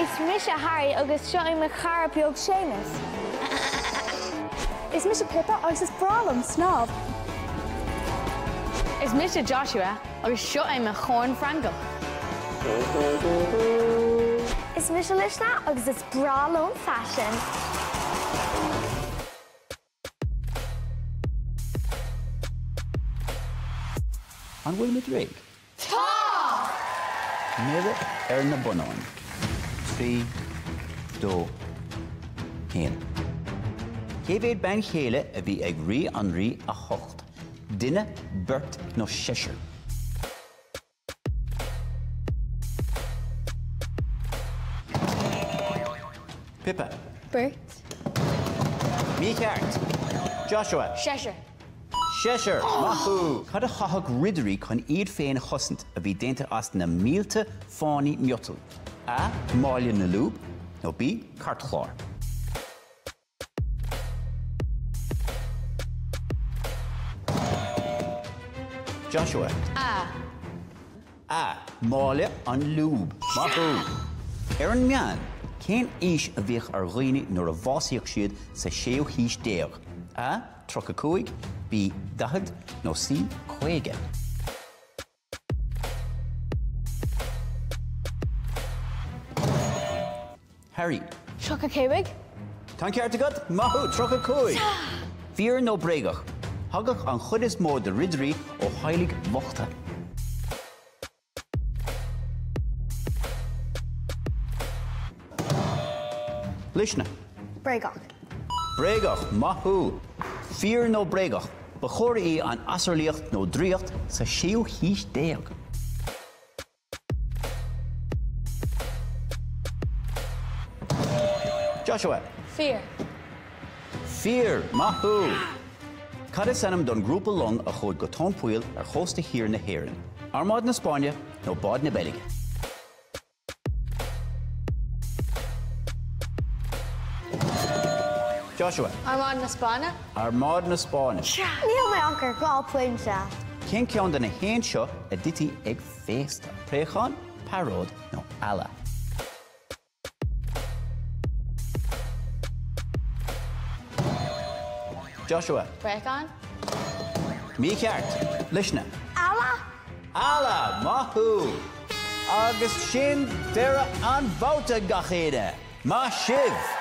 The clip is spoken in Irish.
Is mise Harry agus seo é mo chara beag Séamus. Is mise Pippa agus is breá liom snámh. Is mise Joshua agus seo é mo chorn Francach. Is mise Luisne agus is breá liom faisean. An bhfuilimid réidh? Tá! Méara ar na bonnáin. 3, 2, 1. Cé mhéad bean chéile a bhí ag Rí Anraí a hOcht? Duine, beirt nó seisear? Pippa. Beirt. Mícheart. Joshua. Seisear. Seisear! Maith thú! Cad a chaitheadh ridirí chun iad féin a chosaint a bhí déanta as na mílte fáinní miotail? A. Máille na lúb nó B. Cairtchlár. Joshua. A. A. Máille an lúb. Maith thú! Ar an meán, cén aois a bhíodh ar dhaoine nuair a bhásaíodh siad sa séú haois déag? A. 35, B. 40 nó C. 50? Harry. 35. Tá an ceart agat! Maith thú! 35! Fíor nó bréagach, thagadh an chuid is mó de ridirí ó theaghlaigh bhochta. Luisne. Bréagach. Bréagach, maith thú! Fíor nó bréagach, ba chóir í an asarlaíocht nó draíocht sa séú haois déag. Joshua. Fíor. Fíor, maith thú! Cad is ainm don ghrúpa long a chuaigh go tóin poill ar chósta thiar na hÉireann? Armáid na Spáinne nó Báid na Beilge? Joshua. Armáid na Spáinne. Armáid na Spáinne. Níl mé ach ar 2 pointe. Cén ceann de na héin seo a d'ití ag féasta? Préachán, pearóid nó eala? Joshua. Préachán. Mícheart. Luisne. Eala. Eala! Maith thú! Agus sin deireadh an bhabhta, gach éinne! Maith sibh!